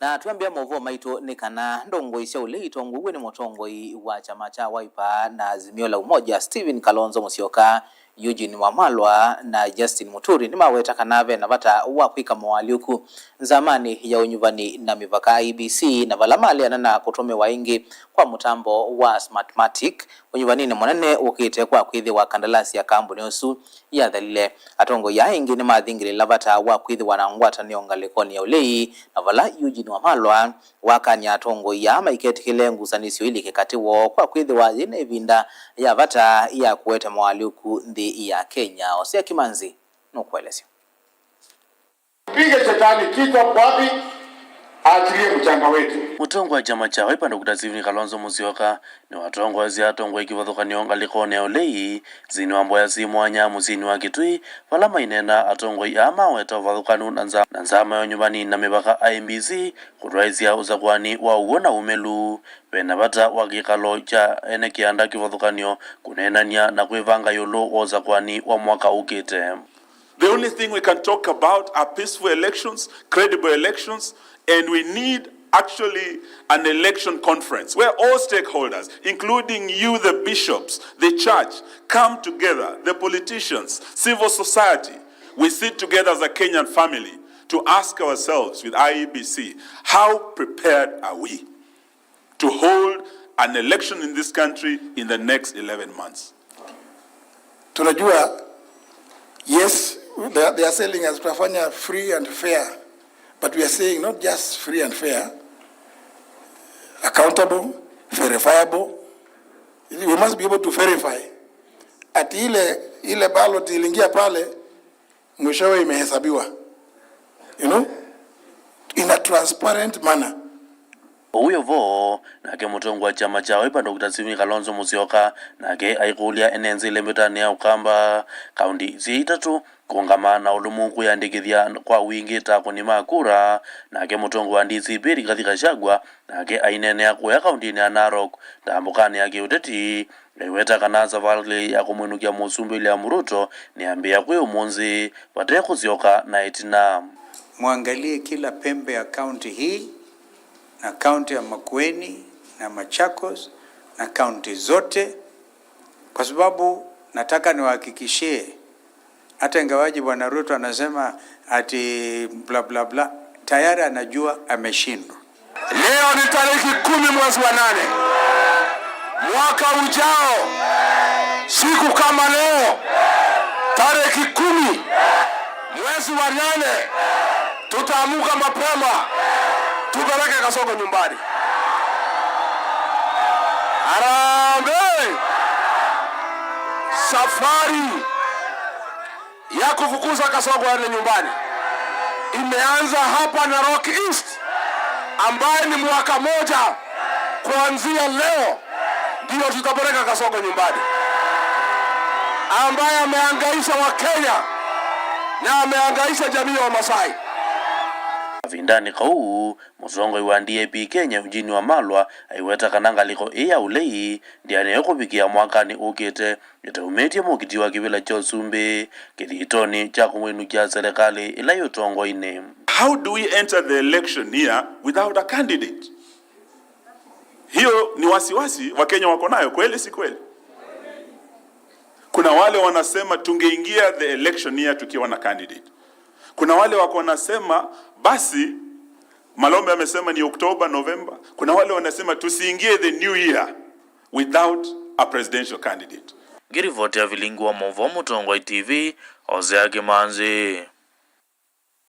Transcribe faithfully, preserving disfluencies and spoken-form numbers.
Na twambĩa maũvoo maitũ nĩ kana ndongoi sya ũlei itongoew'e nĩ mũtongoi wa kyama kya Wiper na Azimio la Umoja, Stephen Kalonzo Musyoka, Eugene Wamalwa na Justin Muturi nĩmaweta kana ve na vata wa kwĩka moalyũku nzamanĩ ya ũnyuvani na mĩvaka, I E B C, na vala maleana na kũtũmĩwa ĩngĩ kwa mũtambo wa Smartmatic ũnyuvaninĩ mũnene ũkĩte, kwa kwĩthĩwa kandalasi ya kambuni ũsu yathelile. Atongoi aa ĩngĩ nĩmathingĩlĩla vata wa kwĩthĩwa na ngwatanĩo ngalĩkonĩ ya ũlei, na vala Eugene Wamalwa wakany'a atongoi aa maiketĩkĩle ngusanĩsyo ilike katĩ woo, kwa kwĩthĩwa yĩ na ĩvinda ya vata ya kũete moalyũku nthĩ ya Kenya. Osea Kimanzi nũkũelesya. Pige shetani kichwa wapi? Aachilie mchanga wetu. Mũtongoi wa kyama kya Wiper, Doctor Stephen Kalonzo Musyoka, nĩwatongoesye atongoi kĩvathũkany'o ngalĩkonĩ ya ũlei nthĩnĩ wa mboya syĩ mwanya mũsyĩnĩ wa Kitui, vala maineena atongoi aa maweta ũvathũkanu na nza-, na nzama ya ũnyuvani na mĩvaka, I E B C, kũtwaĩsya ũsakũani wa ũw'o na ũmĩlu. Ve na vata wa kĩkalo kya ene kĩanda kĩvathũkany'o kũneenany'a na kwĩvanga ĩũlũ wa ũsakũani wa mwaka ũkĩte. The only thing we can talk about are peaceful elections, credible elections, and we need actually an election conference where all stakeholders, including you, the bishops, the church, come together, the politicians, civil society. We sit together as a Kenyan family to ask ourselves with I E B C, how prepared are we to hold an election in this country in the next eleven months? Tunajua, yes, they are, they are selling us tutafanya free and fair, but we are saying not just free and fair, accountable, verifiable. We must be able to verify ati ile, ile ballot iliingia pale, mwishowe imehesabiwa, you know, in a transparent manner. Ũu wĩ vo, nake mũtongoi wa kyama kya Wiper, Doctor Stephen Kalonzo Musyoka, nake aikũlya ene nzĩ ĩlembetanĩ ya Ũkamba, kaunti syĩ itatũ kũũngama na ũlũmu kwĩyandĩkĩthya kwa wingĩ ta akũni ma kura, nake mũtongoi wa D C P Rigathi Gachagua, nake aineenea kũya kauntinĩ ya Narok ndambũkanĩ ya kĩũteti, aiweta kana savalĩ ya kũmwĩnũkya Mũsumbĩ William Ruto nĩyambĩĩa kwĩ ũmũnthĩ vate kũsyoka na ĩtina. Mwangalie kila pembe ya kaunti hii na kaunti ya Makueni na Machakos na kaunti zote, kwa sababu nataka niwahakikishie, hata ingawaje Bwana Ruto anasema ati bla bla bla, tayari anajua ameshindwa. Leo ni tarehe kumi mwezi wa nane. Mwaka ujao, siku kama leo, tarehe kumi mwezi wa nane, tutaamuka mapema, tupeleke Kasongo nyumbani. Harambee! Safari ya kufukuza Kasongo aende nyumbani imeanza hapa Narok East, ambaye ni mwaka moja kuanzia leo ndio tutapeleka Kasongo nyumbani, ambaye amehangaisha Wakenya na amehangaisha jamii ya Wamasai. Kavindanĩ kau, mũtongoi wa D A P Kenya, Eugene Wamalwa, aiweta kana ngalĩko ĩĩ ya ũlei ndĩanĩwe kũvikĩa mwakanĩ ũkĩte ĩtaumĩtye mũkiti wa kĩvĩla kya ũsumbĩ kĩthitonĩ kya kũmwĩnũkya serĩkalĩ ĩla yĩ ũtongoinĩ. How do we enter the election year without a candidate? Hiyo ni wasiwasi Wakenya wako nayo, kweli si kweli? Kuna wale wanasema tungeingia the election year tukiwa na candidate. Kuna wale wako wanasema basi, Malombe amesema ni October, November. Kuna wale wanasema tusiingie the new year without a presidential candidate. Ngĩrivoti ya vilingi wa maũvoo Mũtongoi T V, Hosea Kĩmanzi.